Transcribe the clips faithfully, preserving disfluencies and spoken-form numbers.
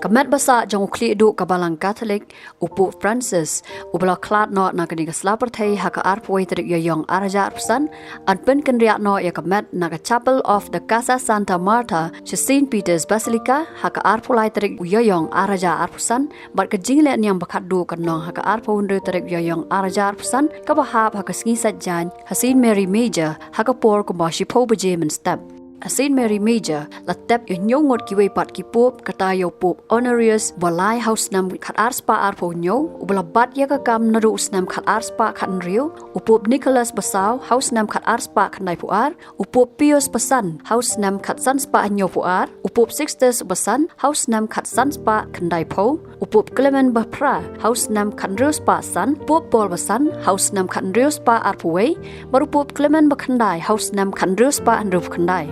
Ka met ba sah jong u khlieh duh ka Balang Katholik, u Pope Francis, uba la khlad noh na kane ka sla pyrthei ha ka arphew tarik Ïaïong arhajar arphew san, yn pynkynriah noh ïa ka met na ka Chapel of the Casa Santa Marta, sha Saint Peter's Basilica, ha ka arphew lai tarik u Ïaïong arhajar arphew san, bad ka jingleh niam ba khatduh kan long ha ka arphew hynriew tarik Ïaïong arhajar arphew san, kaba hap ha ka sngi Saitjaiñ, ha Saint Mary Major, ha ka por kumba shiphew baje mynstep. Ha Saint Mary Major, la tep ïa hynñiew ngut kiwei pat ki Pope, kata ïa u Pope Honorius ba lai ha u snem khat ar spah arphew hynñiew, uba la bat ïa ka kam naduh u snem khat ar spah khat hynriew, u Pope Nicholas ba saw ha u snem khat ar spah khyndai phew ar, u Pope Pius ba san ha u snem khat san spah hynñiew phew ar, u Pope Sixtus ba san ha u snem khat san spah khyndai phew, u Pope Clement ba phra ha u snem khat hynriew spah san, Pope Paul ba san ha u snem khat hynriew spah arphew wei, bad u Pope Clement ba khyndai ha u snem khat hynriew spah hynriew phew khyndai.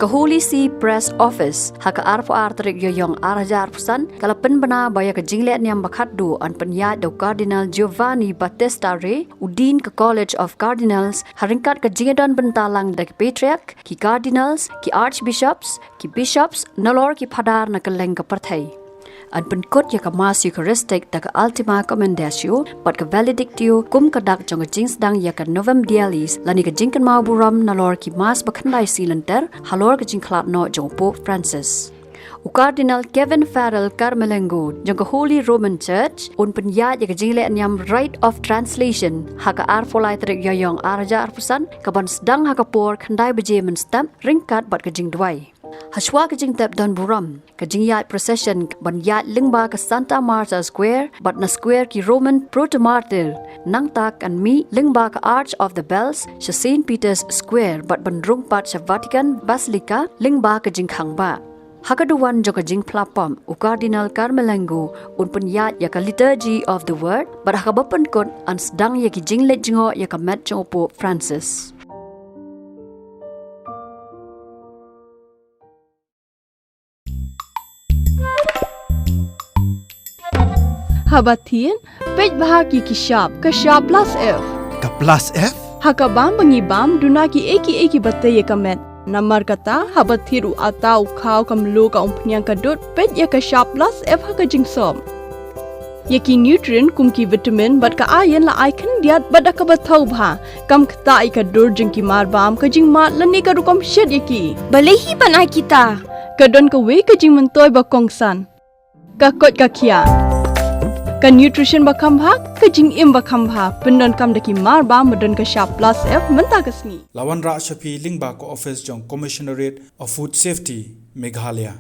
Ka Holy See Press Office, ha ka arphew ar tarik Ïaïong arhajar arphew san, ka la pynbna ba ïa ka jingleh niam ba khatduh yn pynïaid da u Cardinal Giovanni Battista Re, u Dean ka College of Cardinals, ha ryngkat ka jingïadon bynta lang da ki Patriarch, ki Cardinals, ki Archbishops, ki Bishops, nalor ki Phadar na kylleng ka pyrthei. Yn pynkut ïa ka Mass Eucharistic da ka Ultima Commendatio, bad ka Benedictio, kum ka dak jong ka jingsdang ïa ka Novem Dies, lane ka jingkynmaw burom nalor ki Mass ba khyndai sngi lynter, halor ka jingkhlad noh jong u Pope Francis. U Cardinal Kevin Farrell Camerlengo, jong ka Holy Roman Church, un pynïaid ïa ka jingleh niam Rite of Translation, ha ka arphew lai tarik Ïaïong arhajar arphew san, kaban sdang ha ka por khyndai baje mynstep, ryngkat bad ka jingduwai. Hashwa ka jingtep don burom, ka jingïaid procession ban ïaid lyngba ka Santa Marta Square, bad na square ki Roman Protomartyr, nangta kan mih lyngba ka Arch of the Bells, sha Saint Peter's Square, bad ban rung pat sha Vatican Basilica, lyngba ka jingkhang bah. Ha ka duwan jong ka jingphla pop, u Cardinal Camerlengo, un pynïaid ïa ka Liturgy of the Word, bad ha kaba pynkut, yn sdang ïa ki jingleit jngoh ïa ka met jong u Pope Francis. Haba thied, peit bha ïa ki shap, ka shap plus F. Ka plus F? Ha ka bam ba ngi bam, duna kiei kiei kiba tei ïa ka met. Namar kata, haba thied u atta, u khaw, ka mluh, ka umphniang, ka dud, peit ïa ka shap plus F ha ka jingsop. Ïa ki nutrient kum ki vitamin bad ka iron la ai khyndiat bad da kaba thaw bha. Kam ktah ïa ka dur jong ki marbam, ka jingmad lane ka rukom shet ïa ki. Balei hi ban ai kita? Ka don kawei ka jingmyntoi ba kongsan. Ka koit ka khiah. Ka nutrition ba kham bha, ka jingim ba kham bha. Pyndonkam da ki marbam ba don ka shap plus F mynta ka sngi. La wanrah sha phi lyngba ka office jong Commissionerate of Food Safety, Meghalaya.